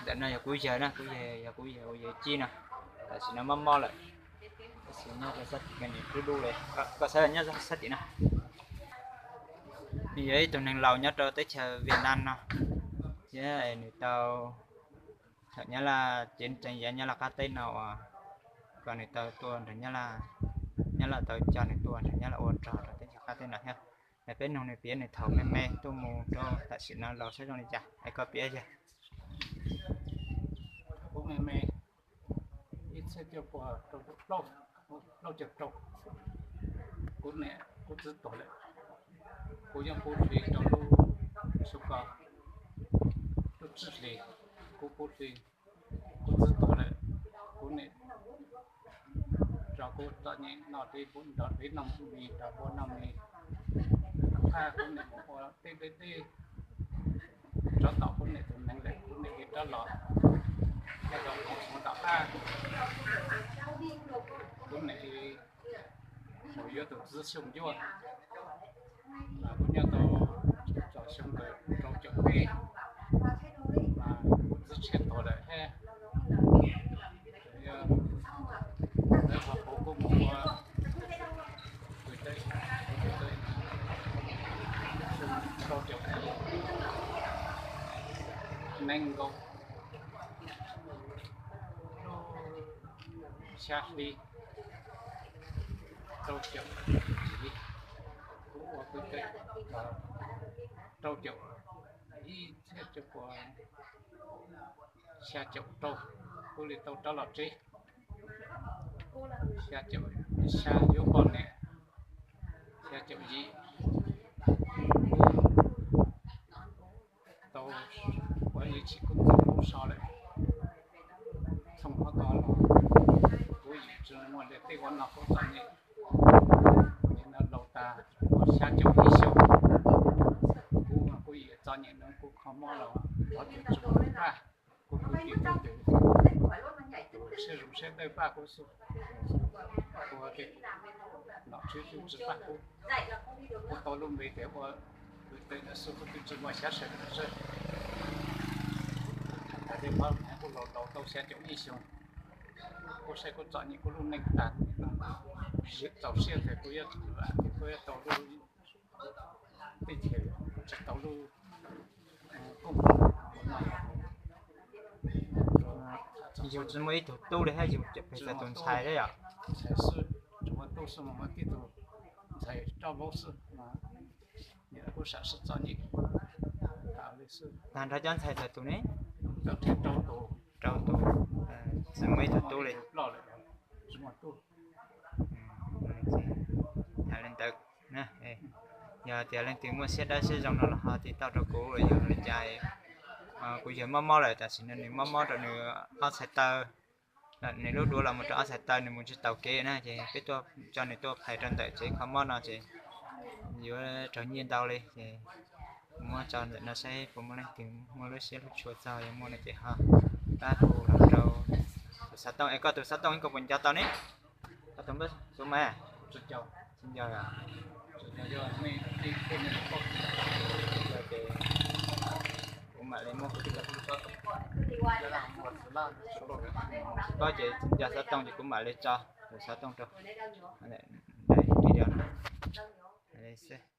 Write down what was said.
Ntawm no yog kuv yawg na, kuv yawg, yog kuv yawg, kuv yawg Cib no. Tam sim no mob mob lawm, tam sim nyob rau sab tim, nws dub dub li, koj saib nyob sab tim no. Nws yog ib tug neeg laus nyob rau teb chaws Vietnam no, thiab nws tau thaum Nyab Laj cev tseem yav Nyab Laj qab teb no uas kom nws tau tuaj nrog Nyab Laj, Nyab Laj tau coj nws tuaj nrog Nyab Laj ua rog rau teb chaws qab teb no thiab. Es peb nug nws piav nws thaum me me tuaj mus rau tam sim no laus saib zoo li cas, es koj piav yawg. Kuv me me, ib txhiab cuaj pua rau caum plaub, plaub caug rau, kuv niam kuv txiv tuag lawm. Kuv nyob qub hli rau lub xyoo ko, lub tsib hlis, kuv qub hli, kuv txiv tuag lawm. Kuv niam tso kuv txom nyem noj dib nrog dib noj mis, nrog npua noj mis. Tom qab kuv niam mus ua teb deb deb, tsov tom kuv niam tus nees lawm, kuv niam li rov los, nyob rau kuv mus tom qab, kuv niam li mus yuav tus txiv xyooj ncuab. Kuv nyob tau txog xyoo nkawd rau caum peb, kuv txiv tshiab tuag lawm thiab. Lawv ho puv kuv mus ua, rau caum nees nkaum xya hli, rau caum, kuv ua, rau caum ib txhiab cuaj pua xya caum rau, kuv li tau rov los tsev. Xya caum xya yuav poj niam, xya caum yim tau ua ib txhis kuv txog lub so lawm. Txhooj qhov ko los kuv yim tsis muaj li tej ua no kuv txom nyem. Nim no laus tas, xya caum ib xyoos, kuv, kuv yim txom nyem no kuv kho mob los thov tus Tswv pab, kuv kwv tij kuv tus siab zoo siab dawb pab kuv xwb. Kuv ua ke, nom tswv tus Tswv pab kuv, kuv tau lub npe tias ua kwv tij lawm xwb, kuv twb tsis muaj xyov sawv daws sawv. Tham tas tej qhov kuv laus laus tau xya caum ib xyoos, kuv saib kuv txom nyem kuv lub neej tag, txaus siab tias kuv yuav, kuv yuav tau lub teb chaws, tsis tau lub Yus tsis muaj ib tug tub li thiab, yus pheej txais tus ntxhais thiab yom? Ntxhais xwb, tsis muaj tub xwb, muaj tib tug ntxhais roj vaub xwb, kuv sam sib txom nyem li xwb. Tag nrho cov ntxhais txais tus ne? Rau tus, tsis muaj ib tug tub li. Tsis muaj tub. Tham li ntawd, yog tias leej twg muaj siab dawb siab zoo no los ho tiv tauj rau kuv, yog li cas kuv yawg mob mob lawm, tam sim no nws mob mob rau nws ob txhais taw, nws lub duav los mus rau ob txhais taw, nws mus tsis taus kev na, ces peb tuaj tso nws tuaj phais rau ntawm tsev kho mob no ces yuav raug nyiaj ntau li ces kuv muab tso ntawm no saib puas muaj leej twg muaj lub siab hlub tshua txog, yog muaj no ces ho pab hu los rau tus xov tooj. Es koj tus xov tooj koj puas nco tau ne? Koj tus npawb xov mas tsis nco, ces kuv mam li muab kuv tus xov tooj, koj ces tsis nco xov tooj ces kuv mam li tso tus xov tooj rau video no xwb.